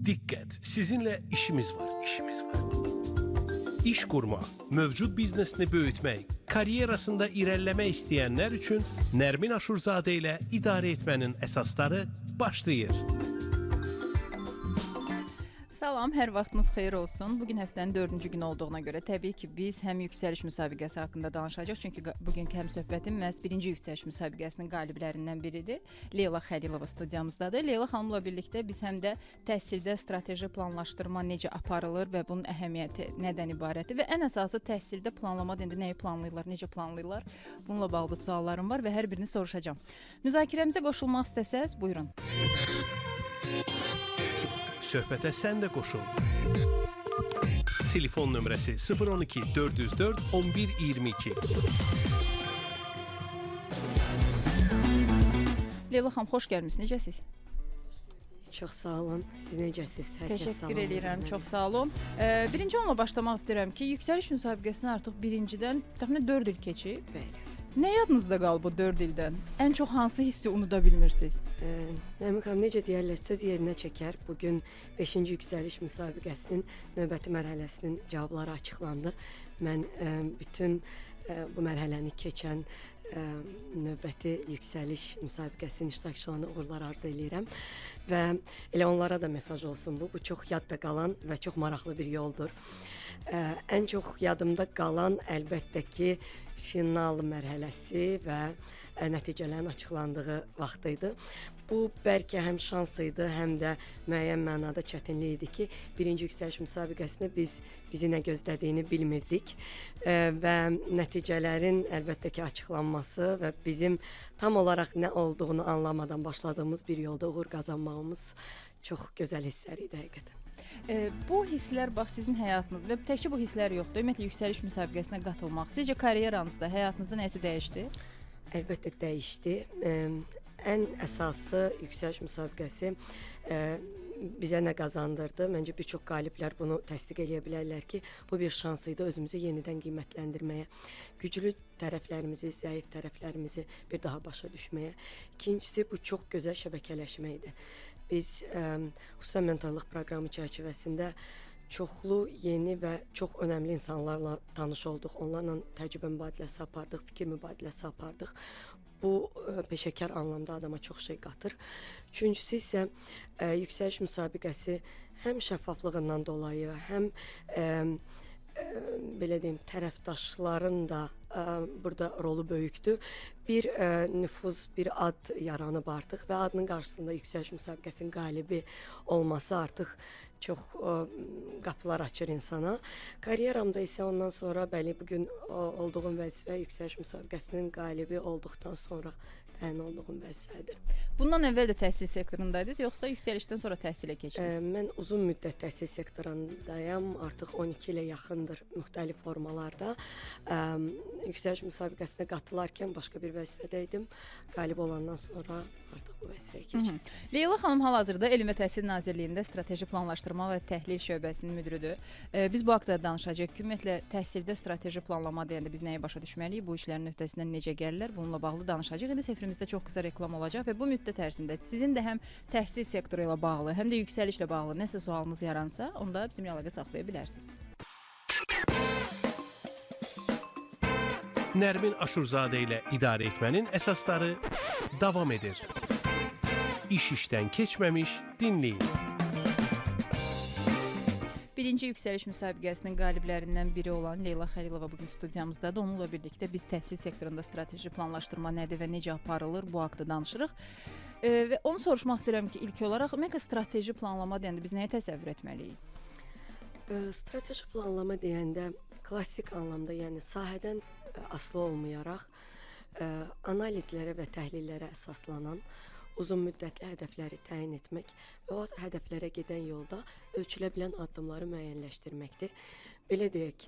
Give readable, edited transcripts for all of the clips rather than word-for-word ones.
Diqqət, sizinlə işimiz var, işimiz var. İş qurma, mövcud biznesini böyütmək, karyerasında irəliləmək istəyənlər üçün Nərmin Aşurzadə ilə idarə etmənin əsasları başlayır. Salam, hər vaxtınız xeyir olsun. Bu gün həftənin 4-cü günü olduğuna görə təbii ki, biz həm yüksəliş müsabiqəsi haqqında danışacağıq. Çünki bugünkü həm söhbətim məhz birinci yüksəliş müsabiqəsinin qaliblərindən biridir. Leyla Xəlilova studiyamızdadır. Leyla xanımla birlikdə biz həm də təhsildə strateji planlaşdırma necə aparılır və bunun əhəmiyyəti nədən ibarətdir və ən əsası təhsildə planlama deyəndə nəyi planlayırlar, necə planlayırlar? Bununla bağlı suallarım var və hər birini soruşacağam. Müzakirəmizə qoşulmaq istəsəz, buyurun. Söhbətə sən də qoşul. Telefon nömrəsi 012 404 11 22. Leyla xanım, xoş gəlmisiniz. Necəsiz? Çox sağ olun. Siz necəsiz? Hər kəs Təşəkkür salamlayıram eləyirəm. mən. Çox sağ olun. Birinci onunla başlamaq istəyirəm ki, yüksəliş müsabiqəsinə artıq birincidən təxminən 4 il keçib. Bəli. Nə yadınızda qalıb bu 4 ildən? Ən çox hansı hissi unuda bilmirsiniz? Nəmin xanım, necə deyərlər, söz yerinə çəkər. Bu gün 5-ci yüksəliş müsabiqəsinin növbəti mərhələsinin cavabları açıqlandı. Mən bütün bu mərhələni keçən növbəti yüksəliş müsabiqəsinin iştirakçılarına uğurlar arzu eləyirəm və elə onlara da mesaj olsun bu. Bu çox yadda qalan və çox maraqlı bir yoldur. Ən çox yadımda qalan əlbəttə ki, final mərhələsi və nəticələrin açıqlandığı vaxt idi. Bu bəlkə həm şans idi, həm də müəyyən mənada çətinlik idi ki, birinci yüksəliş müsabiqəsində biz bizi nə gözlədiyini bilmirdik və nəticələrin əlbəttə ki, açıqlanması və bizim tam olaraq nə olduğunu anlamadan başladığımız bir yolda uğur qazanmağımız çox gözəl hisslər idi həqiqətən. Bu hisslər bax sizin həyatınızda və təkcə bu hisslər yoxdur. Ümumiyyətlə yüksəliş müsabiqəsinə qatılmaq sizcə karyeranızda, həyatınızda nəsə dəyişdi? Əlbəttə dəyişdi. Ən əsası yüksəliş müsabiqəsi bizə nə qazandırdı? Məncə bir çox qaliblər bunu təsdiq eləyə bilərlər ki, bu bir şans idi özümüzü yenidən qiymətləndirməyə, güclü tərəflərimizi, zəif tərəflərimizi bir daha başa düşməyə. İkincisi, bu çox gözəl şəbəkələşmə idi. Biz xüsusən mentorluq proqramı çərçivəsində çoxlu yeni və çox önəmli insanlarla tanış olduq. Onlarla təcrübə mübadiləsi apardıq, fikir mübadiləsi apardıq. Bu peşəkar anlamda adama çox şey qatır. Üçüncüsü isə yüksəliş müsabiqəsi həm şəffaflığından dolayı, həm belə deyim, tərəfdaşların da burada rolu böyükdür. Bir nüfuz, bir ad yaranıb artıq və adının qarşısında yüksəliş müsabiqəsinin qalibi olması artıq çox qapılar açır insana. Karyeramda isə ondan sonra, bəli, bugün olduğum vəzifə yüksəliş müsabiqəsinin qalibi olduqdan sonra təyin olduğum vəzifədir. Bundan əvvəl də təhsil sektorundaydınız, yoxsa yüksəlişdən sonra təhsilə keçdiniz? Mən uzun müddət təhsil sektorundayam, artıq 12 ilə yaxındır müxtəlif formalarda. Yüksəliş müsabiqəsinə qatılarkən başqa bir vəzifədə idim. Qalib olandan sonra artıq bu vəzifəyə keçdim. Leyla xanım hal-hazırda Elm və Təhsil Nazirliyində Strateji Planlaşdırma və Təhlil şöbəsinin müdiridir. Biz bu haqda danışacağıq. Ümumiyyətlə təhsildə strateji planlama deyəndə biz nəyi başa düşməliyik? Bu işlərin öhdəsindən necə gəlirlər? Bununla bağlı danışacağıq. İndi sefirimizdə çox qısa reklam olacaq və bu müddət ərzində sizin də həm təhsil sektoru ilə bağlı, həm də yüksəlişlə bağlı nəsə sualınız yaransa, onda bizimlə əlaqə saxlaya bilərsiniz. Nərmin Aşurzadə ilə idarə etmənin əsasları davam edir. İş işdən keçməmiş dinləyin. Birinci yüksəliş müsabiqəsinin qaliblərindən biri olan Leyla Xəlilova bugün studiyamızdadır. Onunla birlikdə biz təhsil sektorunda strateji planlaşdırma nədir və necə aparılır bu haqda danışırıq. Və onu soruşmaq istəyirəm ki, ilk olaraq ümumiyyətlə strateji planlama deyəndə biz nəyi təsəvvür etməliyik? Strateji planlama deyəndə klassik anlamda, yəni sahədən asılı olmayaraq analizlərə və təhlillərə əsaslanan uzun müddətli hədəfləri təyin etmək və o hədəflərə gedən yolda ölçülə bilən addımları müəyyənləşdirməkdir. Belə deyək,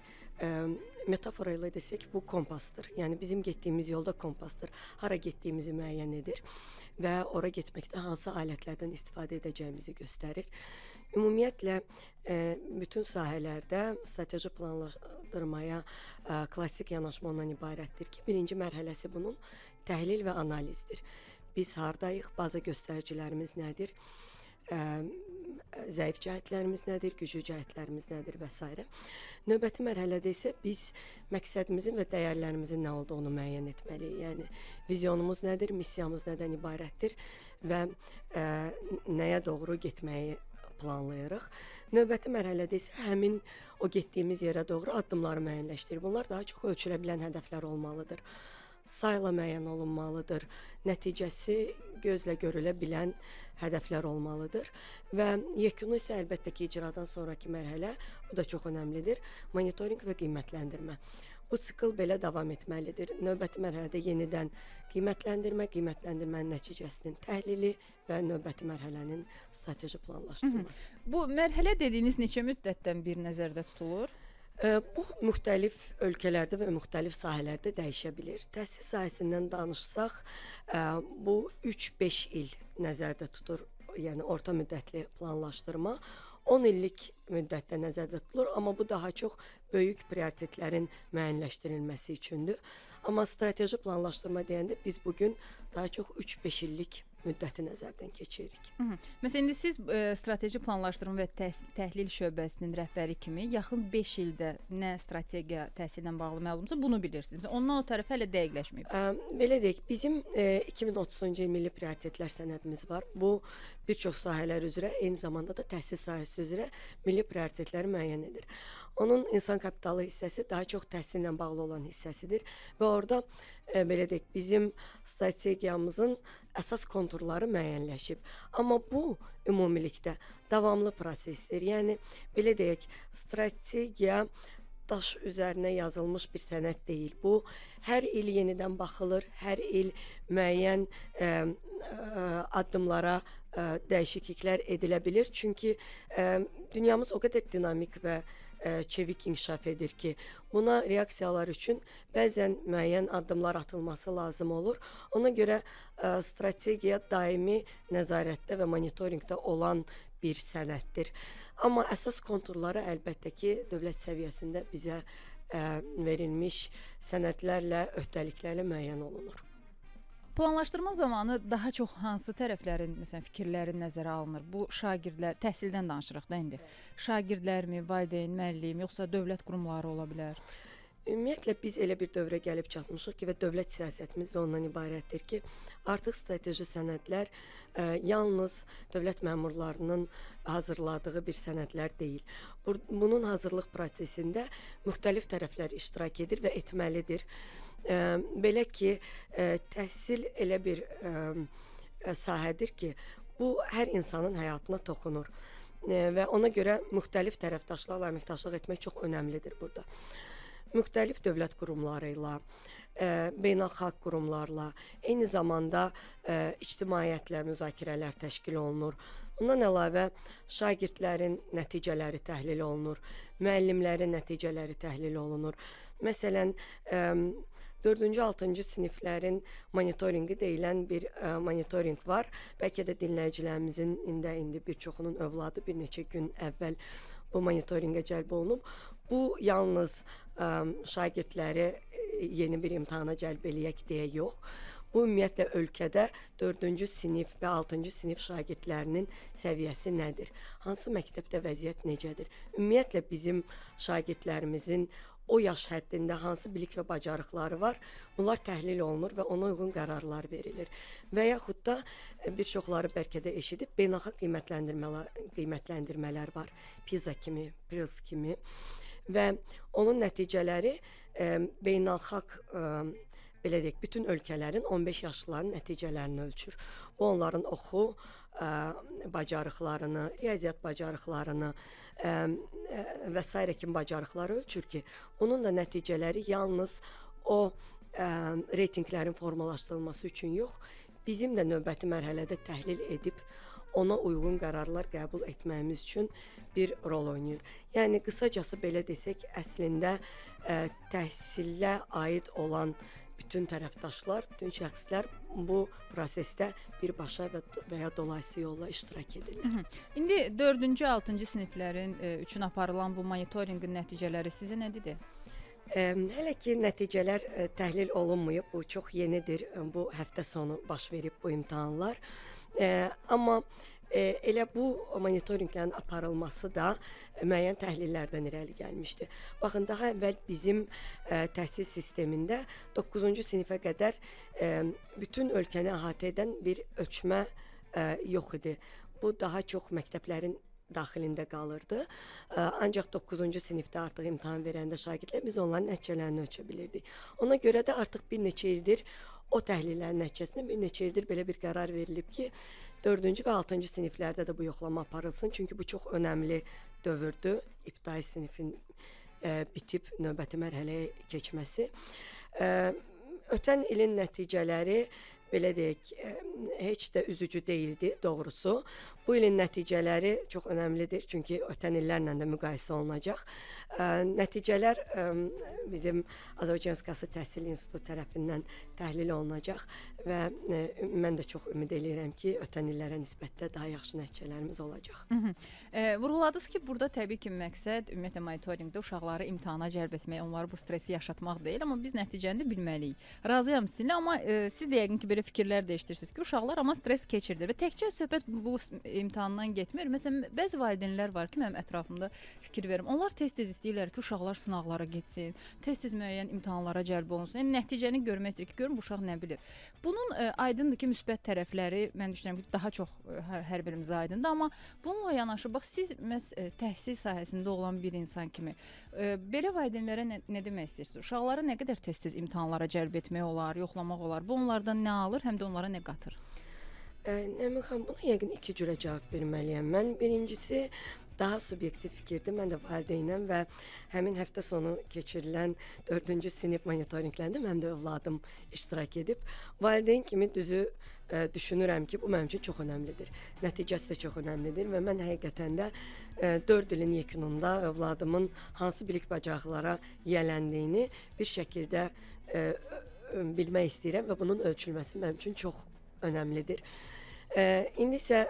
metafora ilə desək, bu kompasdır. Yəni bizim getdiyimiz yolda kompasdır. Hara getdiyimizi müəyyən edir və ora getməkdə hansı alətlərdən istifadə edəcəyimizi göstərir. Ümumiyyətlə, bütün sahələrdə strateji planlaşdırmaya klassik yanaşma ondan ibarətdir ki, birinci mərhələsi bunun təhlil və analizdir. Biz hardayıq, baza göstəricilərimiz nədir? zəif cəhətlərimiz nədir, güclü cəhətlərimiz nədir və s. Növbəti mərhələdə isə biz məqsədimizin və dəyərlərimizin nə olduğunu müəyyən etməliyik. Yəni vizyonumuz nədir, missiyamız nədən ibarətdir və nəyə doğru getməyi planlayırıq. Növbəti mərhələdə isə həmin o getdiyimiz yerə doğru addımları müəyyənləşdirir. Bunlar daha çox ölçülə bilən hədəflər olmalıdır. Sayla müəyyən olunmalıdır. Nəticəsi gözlə görülə bilən hədəflər olmalıdır. Və yekunu isə əlbəttə ki, icradan sonrakı mərhələ, bu da çox önəmlidir. Monitorinq və qiymətləndirmə. Bu sikl belə davam etməlidir. Növbəti mərhələdə yenidən qiymətləndirmə, qiymətləndirmənin nəticəsinin təhlili və növbəti mərhələnin strateji planlaşdırılması. Bu mərhələ dediyiniz neçə müddətdən bir nəzərdə tutulur? Bu müxtəlif ölkələrdə və müxtəlif sahələrdə dəyişə bilir. Təhsil sahəsindən danışsaq, bu 3-5 il nəzərdə tutur, yəni orta müddətli planlaşdırma. 10 illik müddətdə nəzərdə tutulur, amma bu daha çox böyük prioritetlərin müəyyənləşdirilməsi üçündür. Amma strateji planlaşdırma deyəndə biz bugün daha çox 3-5 illik müddəti nəzərdən keçiririk. Məsələn, indi siz strateji planlaşdırma və təhlil şöbəsinin rəhbəri kimi yaxın 5 ildə nə strategiya təhsillə bağlı məlumsa bunu bilirsiniz. Məsələn, ondan o tərəfə hələ dəqiqləşməyib. Belə deyək, bizim 2030-cu il milli prioritetlər sənədimiz var. Bu bir çox sahələr üzrə, eyni zamanda da təhsil sahəsi üzrə milli prioritetləri müəyyən edir. Onun insan kapitalı hissəsi daha çox təhsillə bağlı olan hissəsidir və orada belə deyək, bizim strategiyamızın əsas konturları müəyyənləşib. Amma bu ümumilikdə davamlı prosesdir. Yəni belə deyək, strategiya daş üzərinə yazılmış bir sənəd deyil. Bu hər il yenidən baxılır, hər il müəyyən addımlara dəyişikliklər edilə bilir. Çünki dünyamız o qədər dinamik və çevik inkişaf edir ki, buna reaksiyalar üçün bəzən müəyyən addımlar atılması lazım olur. Ona görə strategiya daimi nəzarətdə və monitorinqdə olan bir sənəddir. Amma əsas konturları əlbəttə ki, dövlət səviyyəsində bizə verilmiş sənədlərlə, öhdəliklərlə müəyyən olunur. Planlaşdırma zamanı daha çox hansı tərəflərin, məsələn, fikirlərin nəzərə alınır? Bu şagirdlər, təhsildən danışırıq da indi. Şagirdlərmi, valideyn, müəllim, yoxsa dövlət qurumları ola bilər? Ümumiyyətlə, biz elə bir dövrə gəlib çatmışıq ki, və dövlət siyasətimiz də ondan ibarətdir ki, artıq strateji sənədlər yalnız dövlət məmurlarının hazırladığı bir sənədlər deyil. Bunun hazırlıq prosesində müxtəlif tərəflər iştirak edir və etməlidir. Belə ki, təhsil elə bir sahədir ki, bu hər insanın həyatına toxunur və ona görə müxtəlif tərəfdaşlarla əməkdaşlıq etmək çox önəmlidir burada. Müxtəlif dövlət qurumları ilə, beynəlxalq qurumlarla, eyni zamanda ictimaiyyətlə müzakirələr təşkil olunur. Bundan əlavə şagirdlərin nəticələri təhlil olunur, müəllimlərin nəticələri təhlil olunur. Məsələn, 4-cü, 6-cı siniflərin monitorinqi deyilən bir monitorinq var. Bəlkə də dinləyicilərimizin indi bir çoxunun övladı bir neçə gün əvvəl bu monitorinqə cəlb olunub. Bu yalnız şagirdləri yeni bir imtahana cəlb eləyək deyə yox. Bu ümumiyyətlə ölkədə 4-cü sinif və 6-cı sinif şagirdlərinin səviyyəsi nədir? Hansı məktəbdə vəziyyət necədir? Ümumiyyətlə bizim şagirdlərimizin o yaş həddində hansı bilik və bacarıqları var, bunlar təhlil olunur və ona uyğun qərarlar verilir. Və yaxud da bir çoxları bəlkə də eşidib, beynəlxalq qiymətləndirmələr var. PISA kimi, PIRLS kimi və onun nəticələri beynəlxalq, belə deyək, bütün ölkələrin 15 yaşlıların nəticələrini ölçür. Bu, onların oxu bacarıqlarını, riyaziyyat bacarıqlarını və sairə kimi bacarıqları ölçür ki, bunun da nəticələri yalnız o reytinqlərin formalaşdırılması üçün yox, bizim də növbəti mərhələdə təhlil edib ona uyğun qərarlar qəbul etməyimiz üçün bir rol oynayır. Yəni, qısacası belə desək, əslində təhsillə aid olan bütün tərəfdaşlar, bütün şəxslər bu prosesdə birbaşa və ya dolayısı yolla iştirak edirlər. İndi 4-cü, 6-cı siniflərin üçün aparılan bu monitorinqin nəticələri sizə nə dedi? Hələ ki, nəticələr təhlil olunmayıb, bu çox yenidir, bu həftə sonu baş verib bu imtahanlar. Amma Elə bu monitorinqlərin aparılması da müəyyən təhlillərdən irəli gəlmişdi. Baxın, daha əvvəl bizim təhsil sistemində 9-cu sinifə qədər bütün ölkəni əhatə edən bir ölçmə yox idi. Bu daha çox məktəblərin daxilində qalırdı. Ancaq 9-cu sinifdə artıq imtahan verəndə şagirdlər biz onların nəticələrini ölçə bilirdik. Ona görə də artıq bir neçə ildir o təhlillərin nəticəsində bir neçə ildir belə bir qərar verilib ki, 4-cü və 6-cı siniflərdə də bu yoxlama aparılsın. Çünki bu çox önəmli dövrdür. İbtidai sinifin bitib növbəti mərhələyə keçməsi. Ötən ilin nəticələri belə deyək, heç də üzücü deyildi doğrusu. Bu ilin nəticələri çox önəmlidir, çünki ötən illərlə də müqayisə olunacaq. Nəticələr bizim Azərbaycan Respublikası Təhsil İnstitutu tərəfindən təhlil olunacaq və mən də çox ümid eləyirəm ki, ötən illərə nisbətdə daha yaxşı nəticələrimiz olacaq. Vurğuladınız ki, burada təbii ki, məqsəd ümumiyyətlə monitorinqdə uşaqları imtahana cəlb etmək, onları bu stresi yaşatmaq deyil, amma biz nəticəni də bilməliyik. Razıyam sizinlə, amma siz də yəqin ki, belə fikirlər dəyişdirirsiniz ki, uşaqlar amma stres keçirdir və təkcə söhbət bu imtahandan getmir. Məsələn, bəzi valideynlər var ki, mənim ətrafımda fikir verim. Onlar tez-tez istəyirlər ki, uşaqlar sınaqlara getsin, tez-tez müəyyən imtahanlara cəlb olunsun. Yəni nəticəni görmək istəyir ki, görün bu uşaq nə bilir. Bunun aydındır ki, müsbət tərəfləri mən düşünürəm ki, daha çox hər birimizə aydındır, amma bununla yanaşı bax siz məhz təhsil sahəsində olan bir insan kimi belə valideynlərə nə demək istəyirsiniz? Uşaqları nə qədər tez-tez imtahanlara cəlb etmək olar, yoxlamaq olar? Bu onlardan nə alır, həm də onlara nə qatır? Nəmin xanım, buna yəqin iki cürə cavab verməliyəm mən. Birincisi, daha subyektiv fikirdir. Mən də valideynəm və həmin həftə sonu keçirilən 4-cü sinif monitorinqlərində mənim də övladım iştirak edib. Valideyn kimi düzü düşünürəm ki, bu mənim üçün çox önəmlidir. Nəticəsi də çox önəmlidir və mən həqiqətən də 4 ilin yekununda övladımın hansı bilik bacarıqlara yiyələndiyini bir şəkildə bilmək istəyirəm və bunun ölçülməsi mənim üçün çox önəmlidir. İndi isə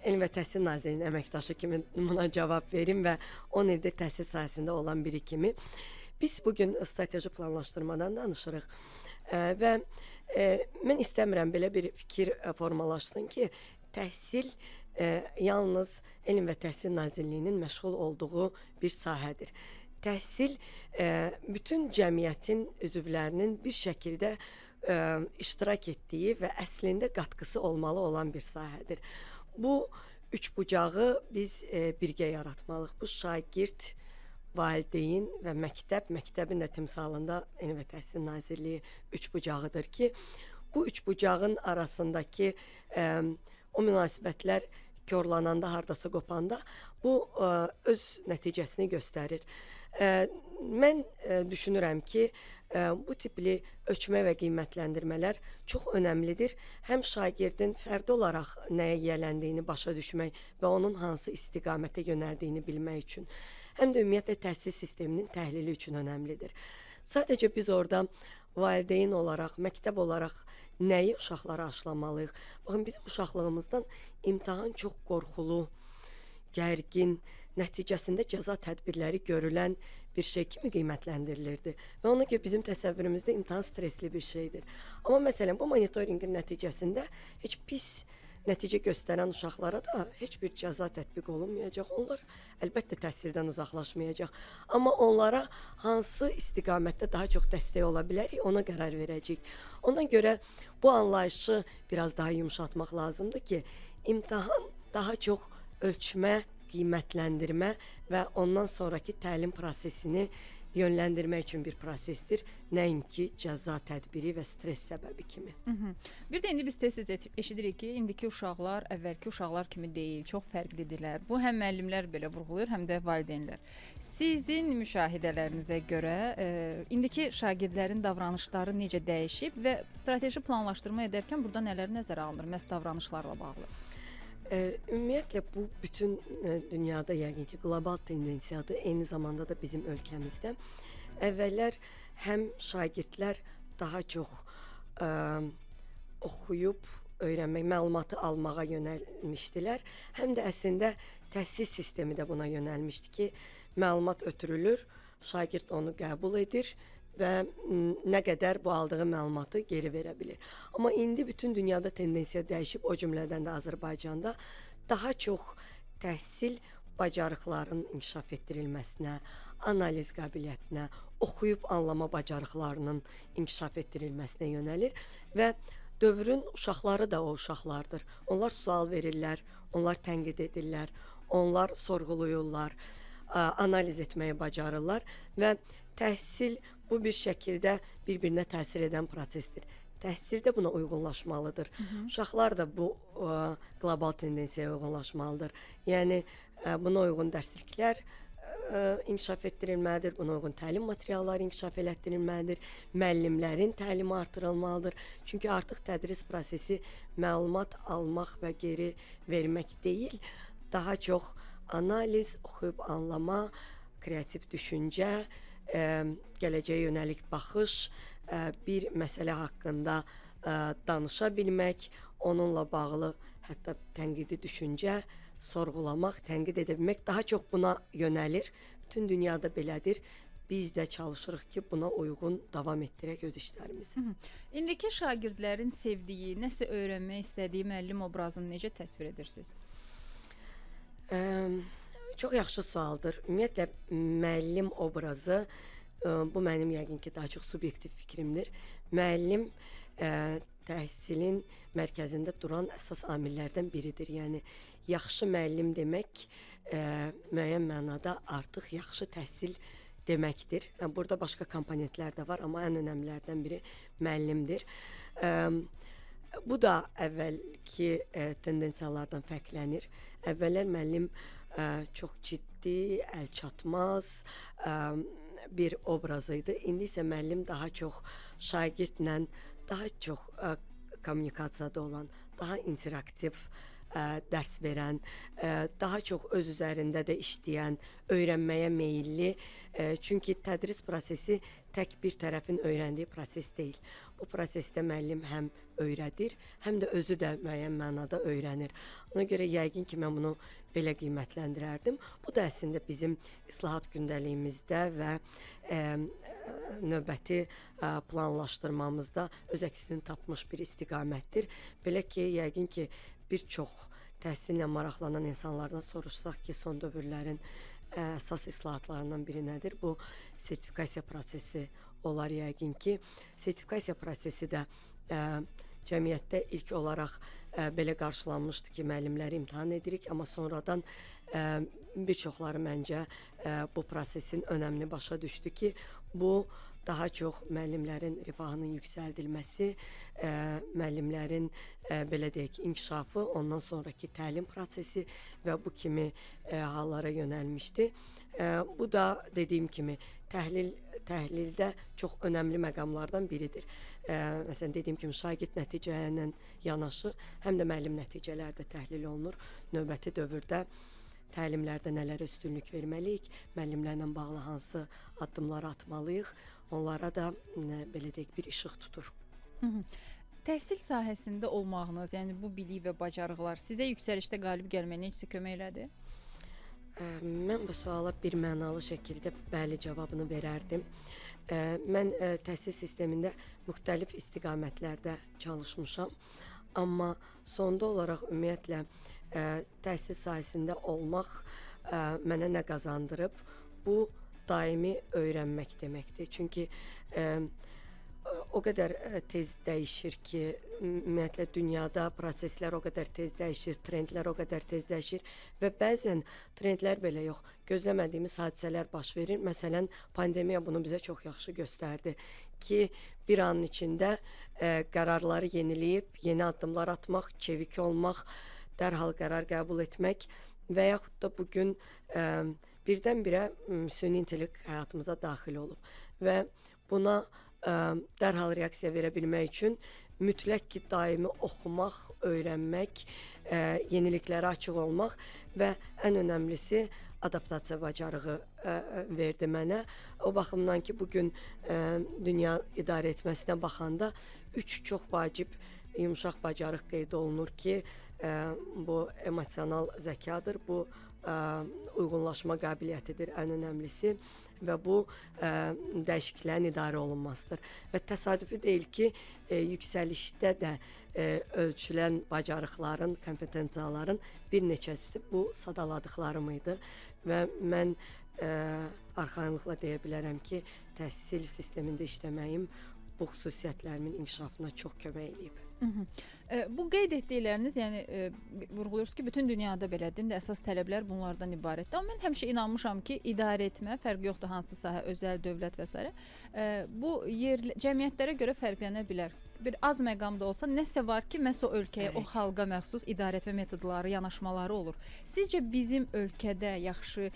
Elm və Təhsil Nazirliyinin əməkdaşı kimi buna cavab verim və 10 ildir təhsil sahəsində olan biri kimi. Biz bugün strateji planlaşdırmadan danışırıq və mən istəmirəm belə bir fikir formalaşsın ki, təhsil yalnız Elm və Təhsil Nazirliyinin məşğul olduğu bir sahədir. Təhsil bütün cəmiyyətin üzvlərinin bir şəkildə iştirak etdiyi və əslində qatqısı olmalı olan bir sahədir. Bu üç bucağı biz birgə yaratmalıyıq. Bu şagird, valideyn və məktəb, məktəbin də timsalında Elm və Təhsil Nazirliyi üç bucağıdır ki, bu üç bucağın arasındakı o münasibətlər korlananda, hardasa qopanda bu öz nəticəsini göstərir. Mən düşünürəm ki, bu tipli ölçmə və qiymətləndirmələr çox önəmlidir. Həm şagirdin fərdi olaraq nəyə yiyələndiyini başa düşmək və onun hansı istiqamətə yönəldiyini bilmək üçün, həm də ümumiyyətlə təhsil sisteminin təhlili üçün önəmlidir. Sadəcə biz orada valideyn olaraq, məktəb olaraq nəyi uşaqlara aşılamalıyıq? Baxın, bizim uşaqlığımızdan imtahan çox qorxulu, gərgin, nəticəsində cəza tədbirləri görülən bir şey kimi qiymətləndirilirdi. Və ona görə bizim təsəvvürümüzdə imtahan stresli bir şeydir. Amma məsələn, bu monitorinqin nəticəsində heç pis nəticə göstərən uşaqlara da heç bir cəza tətbiq olunmayacaq. Onlar əlbəttə təhsildən uzaqlaşmayacaq. Amma onlara hansı istiqamətdə daha çox dəstək ola bilərik, ona qərar verəcəyik. Ona görə bu anlayışı biraz daha yumşaltmaq lazımdır ki, imtahan daha çox ölçmə, qiymətləndirmə və ondan sonraki təlim prosesini yönləndirmək üçün bir prosesdir, nəinki cəza tədbiri və stres səbəbi kimi. Bir də indi biz tez-tez eşidirik ki, indiki uşaqlar əvvəlki uşaqlar kimi deyil, çox fərqlidirlər. Bu həm müəllimlər belə vurğulayır, həm də valideynlər. Sizin müşahidələrinizə görə indiki şagirdlərin davranışları necə dəyişib və strateji planlaşdırma edərkən burada nələr nəzərə alınır məhz davranışlarla bağlı? Ümumiyyətlə bu bütün dünyada yəqin ki, qlobal tendensiyadır, eyni zamanda da bizim ölkəmizdə. Əvvəllər həm şagirdlər daha çox oxuyub, öyrənmək, məlumatı almağa yönəlmişdilər, həm də əslində təhsil sistemi də buna yönəlmişdi ki, məlumat ötürülür, şagird onu qəbul edir və nə qədər bu aldığı məlumatı geri verə bilir. Amma indi bütün dünyada tendensiya dəyişib, o cümlədən də Azərbaycanda daha çox təhsil bacarıqlarının inkişaf etdirilməsinə, analiz qabiliyyətinə, oxuyub anlama bacarıqlarının inkişaf etdirilməsinə yönəlir və dövrün uşaqları da o uşaqlardır. Onlar sual verirlər, onlar tənqid edirlər, onlar sorğuluyurlar, analiz etməyi bacarırlar və təhsil bu bir şəkildə bir-birinə təsir edən prosesdir. Təhsil də buna uyğunlaşmalıdır. Uşaqlar da bu qlobal tendensiyaya uyğunlaşmalıdır. Yəni buna uyğun dərsliklər inkişaf etdirilməlidir, buna uyğun təlim materialları inkişaf elətdirilməlidir, müəllimlərin təlimi artırılmalıdır. Çünki artıq tədris prosesi məlumat almaq və geri vermək deyil, daha çox analiz, oxuyub anlama, kreativ düşüncə, gələcəyə yönəlik baxış, bir məsələ haqqında danışa bilmək, onunla bağlı hətta tənqidi düşüncə, sorğulamaq, tənqid edə bilmək daha çox buna yönəlir. Bütün dünyada belədir. Biz də çalışırıq ki, buna uyğun davam etdirək öz işlərimizi. İndiki şagirdlərin sevdiyi, nəsə öyrənmək istədiyi müəllim obrazını necə təsvir edirsiniz? Çox yaxşı sualdır. Ümumiyyətlə, müəllim obrazı, bu mənim yəqin ki, daha çox subyektiv fikrimdir. Müəllim təhsilin mərkəzində duran əsas amillərdən biridir. Yəni, yaxşı müəllim demək müəyyən mənada artıq yaxşı təhsil deməkdir. Yəni, burada başqa komponentlər də var, amma ən önəmlilərdən biri müəllimdir. Bu da əvvəlki tendensiyalardan fərqlənir. Əvvəllər müəllim çox ciddi, əlçatmaz bir obraz idi. İndi isə müəllim daha çox şagirdlə, daha çox kommunikasiyada olan, daha interaktiv dərs verən, daha çox öz üzərində də işləyən, öyrənməyə meyilli. Çünki tədris prosesi tək bir tərəfin öyrəndiyi proses deyil. Bu prosesdə müəllim həm öyrədir, həm də özü də müəyyən mənada öyrənir. Ona görə yəqin ki, mən bunu belə qiymətləndirərdim. Bu da əslində bizim islahat gündəliyimizdə və növbəti planlaşdırmamızda öz əksini tapmış bir istiqamətdir. Belə ki, yəqin ki, bir çox təhsillə maraqlanan insanlardan soruşsaq ki, son dövrlərin əsas islahatlarından biri nədir? Bu sertifikasiya prosesi olar yəqin ki. Sertifikasiya prosesi də cəmiyyətdə ilk olaraq belə qarşılanmışdı ki, müəllimləri imtahan edirik, amma sonradan bir çoxları məncə bu prosesin önəmini başa düşdü ki, bu daha çox müəllimlərin rifahının yüksəldilməsi, müəllimlərin belə deyək ki, inkişafı, ondan sonraki təlim prosesi və bu kimi hallara yönəlmişdi. Bu da dediyim kimi təhlildə çox önəmli məqamlardan biridir. Məsələn, dediyim kimi şagird nəticə ilə yanaşı, həm də müəllim nəticələri də təhlil olunur. Növbəti dövrdə təlimlərdə nələrə üstünlük verməliyik, müəllimlərlə bağlı hansı addımları atmalıyıq, onlara da belə deyək, bir işıq tutur. Təhsil sahəsində olmağınız, yəni bu bilik və bacarıqlar sizə yüksəlişdə qalib gəlməyə necə kömək elədi? Mən bu suala bir mənalı şəkildə bəli cavabını verərdim. Mən təhsil sistemində müxtəlif istiqamətlərdə çalışmışam, amma sonda olaraq ümumiyyətlə təhsil sahəsində olmaq mənə nə qazandırıb? Bu, daimi öyrənmək deməkdir. Çünki o qədər tez dəyişir ki, ümumiyyətlə dünyada proseslər o qədər tez dəyişir, trendlər o qədər tez dəyişir və bəzən trendlər belə yox, gözləmədiyimiz hadisələr baş verir. Məsələn, pandemiya bunu bizə çox yaxşı göstərdi ki, bir anın içində qərarları yeniləyib, yeni addımlar atmaq, çevik olmaq, dərhal qərar qəbul etmək və yaxud da bugün birdən-birə süni intellekt həyatımıza daxil olub və buna dərhal reaksiya verə bilmək üçün mütləq ki, daimi oxumaq, öyrənmək, yeniliklərə açıq olmaq və ən önəmlisi adaptasiya bacarığı verdi mənə. O baxımdan ki, bugün dünya idarə etməsinə baxanda üç çox vacib Yumşaq bacarıq qeyd olunur ki, bu emosional zəkadır, bu uyğunlaşma qabiliyyətidir ən önəmlisi və bu dəyişikliklərin idarə olunmasıdır. Və təsadüfi deyil ki, yüksəlişdə də ölçülən bacarıqların, kompetensiyaların bir neçəsi bu sadaladıqlarım idi və mən arxayınlıqla deyə bilərəm ki, təhsil sistemində işləməyim bu xüsusiyyətlərimin inkişafına çox kömək eləyib. Bu qeyd etdikləriniz, yəni vurğuluyursunuz ki, bütün dünyada belədir, indi əsas tələblər bunlardan ibarətdir. Amma mən həmişə inanmışam ki, idarə etmə, fərqi yoxdur hansı sahə, özəl, dövlət və s. Bu yerli cəmiyyətlərə görə fərqlənə bilər. Bir az məqamda olsa nəsə var ki, məhz o ölkəyə, o xalqa məxsus idarə etmə metodları, yanaşmaları olur. Sizcə bizim ölkədə yaxşı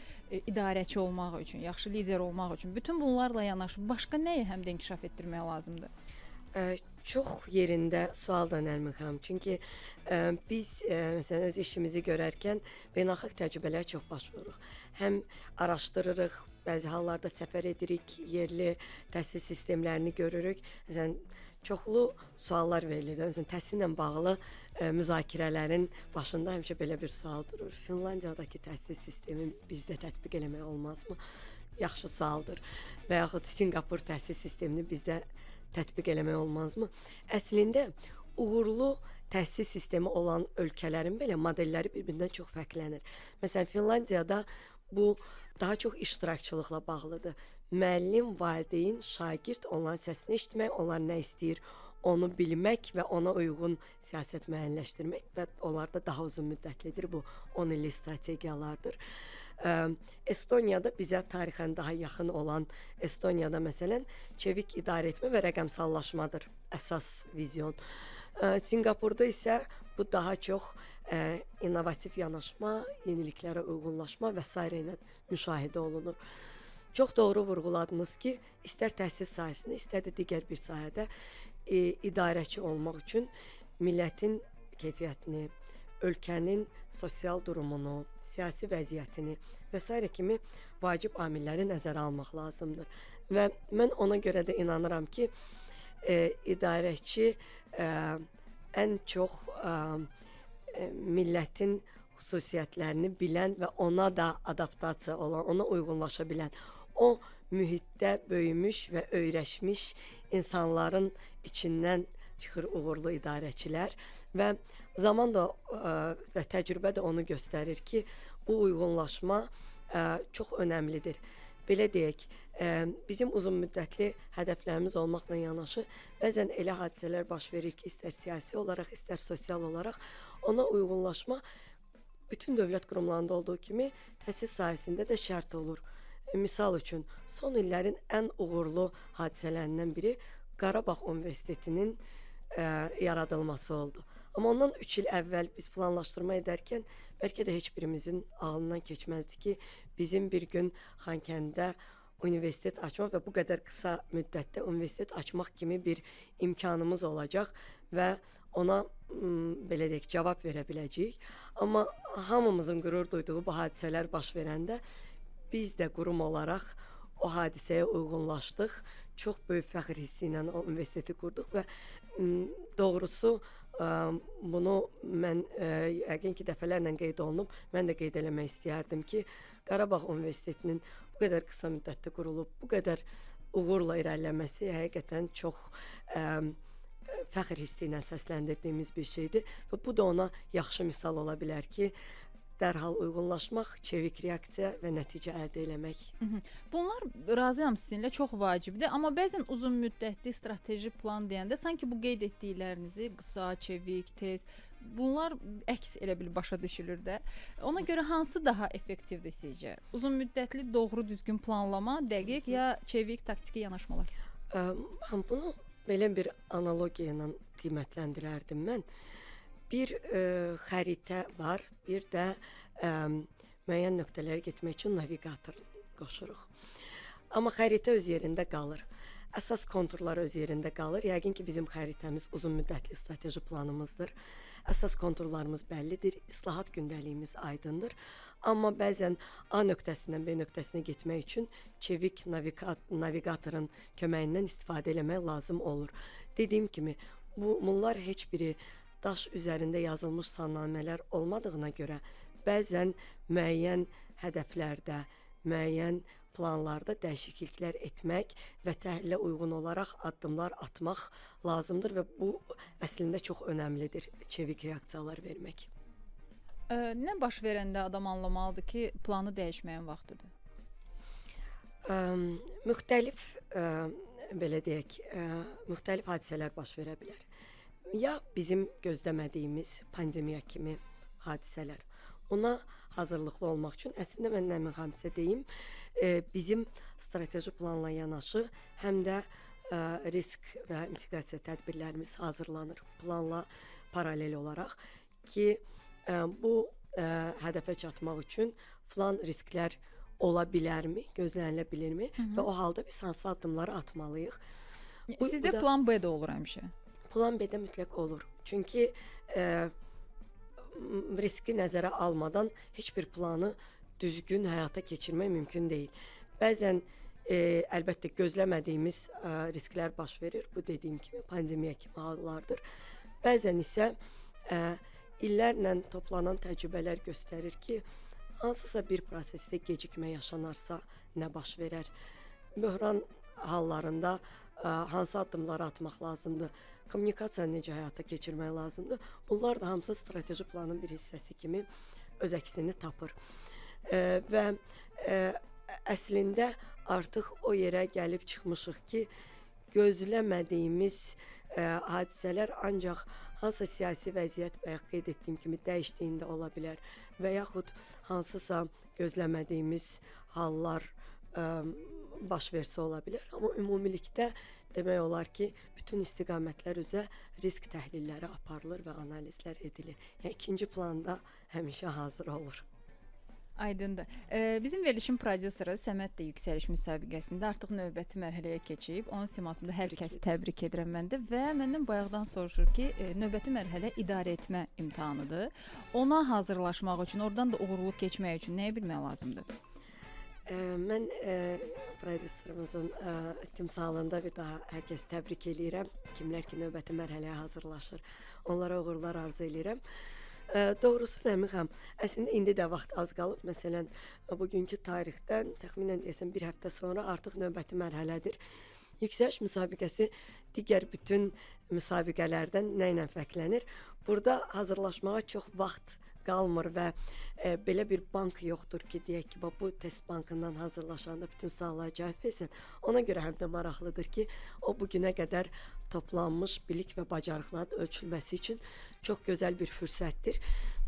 idarəçi olmaq üçün, yaxşı lider olmaq üçün bütün bunlarla yanaşı başqa nəyi həm də inkişaf etdirmək lazımdır? Çox yerində sual da Nərmin xanım. Çünki biz məsələn öz işimizi görərkən beynəlxalq təcrübələrə çox baş vururuq. Həm araşdırırıq, bəzi hallarda səfər edirik, yerli təhsil sistemlərini görürük. Məsələn, çoxlu suallar verilir. Məsələn, təhsillə bağlı müzakirələrin başında həmişə belə bir sual durur. Finlandiyadakı təhsil sistemi bizdə tətbiq eləmək olmazmı? Yaxşı sualdır. Və yaxud Sinqapur təhsil sistemini bizdə tətbiq eləmək olmazmı? Əslində, uğurlu təhsil sistemi olan ölkələrin belə modelləri bir-birindən çox fərqlənir. Məsələn, Finlandiyada bu daha çox iştirakçılıqla bağlıdır. Müəllim, valideyn, şagird onların səsini eşitmək, onlar nə istəyir, onu bilmək və ona uyğun siyasət müəyyənləşdirmək və onlarda daha uzun müddətlidir bu 10 illik strategiyalardır. Estoniyada bizə tarixən daha yaxın olan Estoniyada məsələn çevik idarə etmə və rəqəmsallaşmadır əsas vizyon. Sinqapurda isə bu daha çox innovativ yanaşma, yeniliklərə uyğunlaşma və sairə ilə müşahidə olunur. Çox doğru vurğuladınız ki, istər təhsil sahəsində, istər də digər bir sahədə idarəçi olmaq üçün millətin keyfiyyətini, ölkənin sosial durumunu, siyasi vəziyyətini və sairə kimi vacib amilləri nəzərə almaq lazımdır. Və mən ona görə də inanıram ki, idarəçi ən çox millətin xüsusiyyətlərini bilən və ona da adaptasiya olan, ona uyğunlaşa bilən, o mühitdə böyümüş və öyrəşmiş insanların içindən çıxır uğurlu idarəçilər və zaman da və təcrübə də onu göstərir ki, bu uyğunlaşma çox önəmlidir. Belə deyək, bizim uzun müddətli hədəflərimiz olmaqla yanaşı, bəzən elə hadisələr baş verir ki, istər siyasi olaraq, istər sosial olaraq ona uyğunlaşma bütün dövlət qurumlarında olduğu kimi təhsil sahəsində də şərt olur. Misal üçün, son illərin ən uğurlu hadisələrindən biri Qarabağ Universitetinin yaradılması oldu. Amma ondan 3 il əvvəl biz planlaşdırma edərkən bəlkə də heç birimizin ağlından keçməzdi ki, bizim bir gün Xankəndidə universitet açmaq və bu qədər qısa müddətdə universitet açmaq kimi bir imkanımız olacaq və ona belə deyək, cavab verə biləcəyik. Amma hamımızın qürur duyduğu bu hadisələr baş verəndə biz də qurum olaraq o hadisəyə uyğunlaşdıq. Çox böyük fəxr hissi ilə o universiteti qurduq və doğrusu bunu mən yəqin ki, dəfələrlə qeyd olunub, mən də qeyd eləmək istəyərdim ki, Qarabağ Universitetinin bu qədər qısa müddətdə qurulub, bu qədər uğurla irəliləməsi həqiqətən çox fəxr hissi ilə səsləndirdiyimiz bir şeydir və bu da ona yaxşı misal ola bilər ki, dərhal uyğunlaşmaq, çevik reaksiya və nəticə əldə eləmək. Bunlar, razıyam sizinlə, çox vacibdir. Amma bəzən uzun müddətli strateji plan deyəndə sanki bu qeyd etdiklərinizi qısa, çevik, tez, bunlar əks elə bil başa düşülür də. Ona görə hansı daha effektivdir sizcə? Uzun müddətli doğru düzgün planlama, dəqiq ya çevik taktiki yanaşmalar? Bunu belə bir analogiya ilə qiymətləndirərdim mən. Bir xəritə var, bir də müəyyən nöqtələrə getmək üçün navigator qoşuruq. Amma xəritə öz yerində qalır. Əsas konturlar öz yerində qalır. Yəqin ki, bizim xəritəmiz uzun müddətli strateji planımızdır. Əsas konturlarımız bəllidir, islahat gündəliyimiz aydındır. Amma bəzən A nöqtəsindən B nöqtəsinə getmək üçün çevik navigatorun köməyindən istifadə eləmək lazım olur. Dediyim kimi, Bunlar heç biri daş üzərində yazılmış salnamələr olmadığına görə bəzən müəyyən hədəflərdə, müəyyən planlarda dəyişikliklər etmək və təhlilə uyğun olaraq addımlar atmaq lazımdır və bu əslində çox önəmlidir, çevik reaksiyalar vermək. Nə baş verəndə adam anlamalıdır ki, planı dəyişməyin vaxtıdır? Müxtəlif belə deyək, müxtəlif hadisələr baş verə bilər. Ya bizim gözləmədiyimiz pandemiya kimi hadisələr. Ona hazırlıqlı olmaq üçün əslində mən Nərmin xanım sizə deyim, bizim strateji planla yanaşı həm də risk və mitigasiya tədbirlərimiz hazırlanır planla paralel olaraq ki, bu hədəfə çatmaq üçün filan risklər ola bilərmi, gözlənilə bilirmi və o halda biz hansı addımları atmalıyıq. Sizdə plan B də olur həmişə? Plan B-də mütləq olur. Çünki riski nəzərə almadan heç bir planı düzgün həyata keçirmək mümkün deyil. Bəzən əlbəttə gözləmədiyimiz risklər baş verir. Bu dediyim kimi pandemiya kimi hallardır. Bəzən isə illərlə toplanan təcrübələr göstərir ki, hansısa bir prosesdə gecikmə yaşanarsa nə baş verər? Böhran hallarında hansı addımları atmaq lazımdır? Kommunikasiyanı necə həyata keçirmək lazımdır? Bunlar da hamısı strateji planın bir hissəsi kimi öz əksini tapır. Və əslində artıq o yerə gəlib çıxmışıq ki, gözləmədiyimiz hadisələr ancaq hansısa siyasi vəziyyət bayaq qeyd etdiyim kimi dəyişdiyində ola bilər və yaxud hansısa gözləmədiyimiz hallar baş versə ola bilər. Amma ümumilikdə demək olar ki, bütün istiqamətlər üzrə risk təhlilləri aparılır və analizlər edilir. Yəni ikinci planda həmişə hazır olur. Aydındır. Bizim verilişin prodüseri Səməd də yüksəliş müsabiqəsində artıq növbəti mərhələyə keçib. Onun simasında hər kəsi təbrik edirəm mən də və məndən bayaqdan soruşur ki, növbəti mərhələ idarə etmə imtahanıdır. Ona hazırlaşmaq üçün, oradan da uğurlu keçmək üçün nəyi bilmək lazımdır? Mən prodüserimizin timsalında bir daha hər kəsi təbrik eləyirəm. Kimlər ki, növbəti mərhələyə hazırlaşır, onlara uğurlar arzu eləyirəm. Doğrusu Nərmin xanım, əslində indi də vaxt az qalıb. Məsələn, bugünkü tarixdən təxminən deyəsən bir həftə sonra artıq növbəti mərhələdir. Yüksəliş müsabiqəsi digər bütün müsabiqələrdən nə ilə fərqlənir? Burada hazırlaşmağa çox vaxt qalmır və belə bir bank yoxdur ki, deyək ki, bu test bankından hazırlaşanda bütün suallara cavab versin. Ona görə həm də maraqlıdır ki, o bugünə qədər toplanmış bilik və bacarıqların ölçülməsi üçün çox gözəl bir fürsətdir.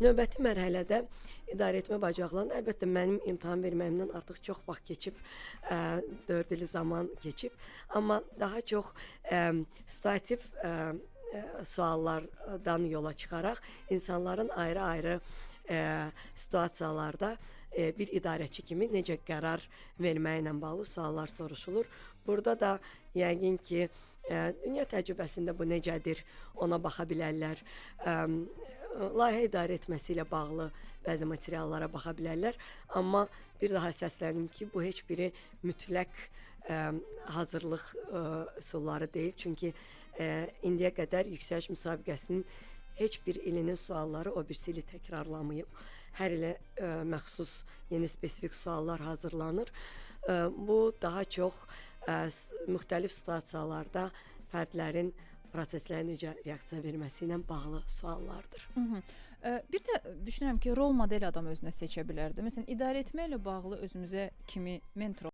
Növbəti mərhələdə idarə etmə bacarıqlarında əlbəttə mənim imtahan verməyimdən artıq çox vaxt keçib, 4 il zaman keçib, amma daha çox situativ suallardan yola çıxaraq insanların ayrı-ayrı situasiyalarda bir idarəçi kimi necə qərar verməklə bağlı suallar soruşulur. Burada da yəqin ki, dünya təcrübəsində bu necədir, ona baxa bilərlər. Layihə idarə etməsi ilə bağlı bəzi materiallara baxa bilərlər. Amma bir daha səslənim ki, bu heç biri mütləq hazırlıq üsulları deyil. Çünki indiyə qədər yüksəliş müsabiqəsinin heç bir ilinin sualları o birisi ili təkrarlamayıb. Hər ilə məxsus yeni spesifik suallar hazırlanır. Bu daha çox müxtəlif situasiyalarda fərdlərin proseslərə necə reaksiya verməsi ilə bağlı suallardır. Bir də düşünürəm ki, rol model adam özünə seçə bilərdi. Məsələn, idarə etmə ilə bağlı özümüzə kimi mentor